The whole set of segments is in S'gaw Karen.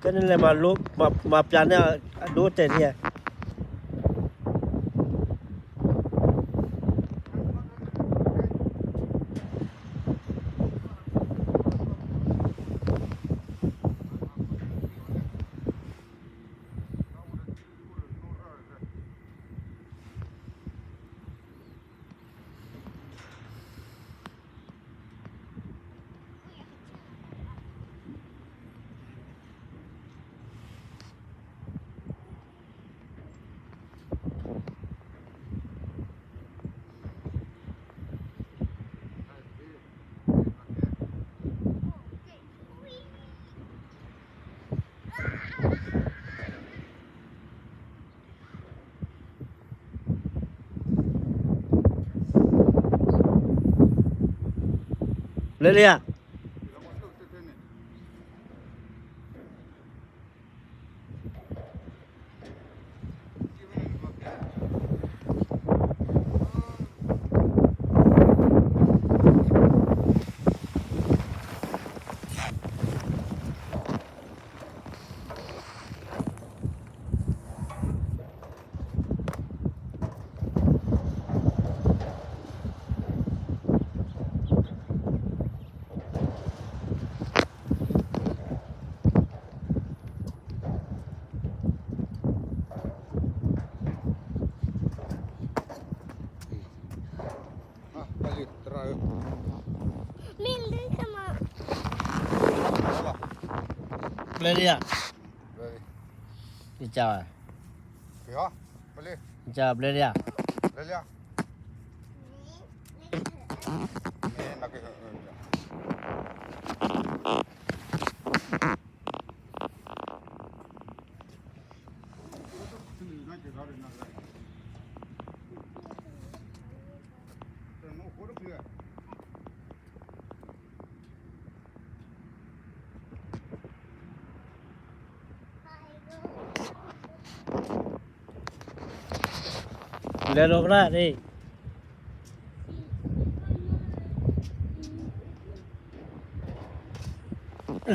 ဖဲန့ၣ်လဲၤမၤလိ မၤ မၤပျးန့ၢ်အဒိတဲာ်ဒ်ဧါ. လဲၤလံဧါ. ဘျဲဒံးဧါ. ဘျဲဒံးဧါ. လဲၤလီၤကရၢၢ်န့ၣ်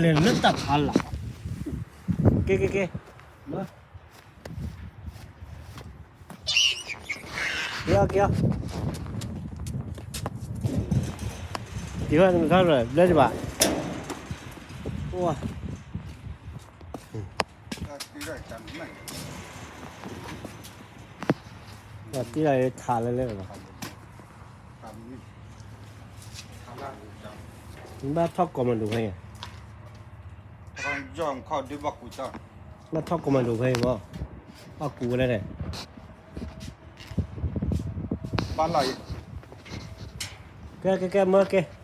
လဲၤလၢတၢ်ဖးလၢ်, က့ၤ က့ၤ က့ၤ, က့ၤအီၤ က့ၤအီၤ, က့ၤအီၤ နမ့ၢ်ထီၣ်လၢၤ ဘျဲဒံးဘၣ်, အိၣ်ဝါ, တံၢ်လၢထးလၢလၢလီၤ, ဘၣ်ထီၣ်ကိးမၤဒိးဖဲအံၤ, ဘၣ်ထီၣ်ကိးမၤဒိးဖဲအံၤမး, ဘၣ်ကူဝဲလဲၣ်, ကဲ ကဲ ကဲ မၢကဲ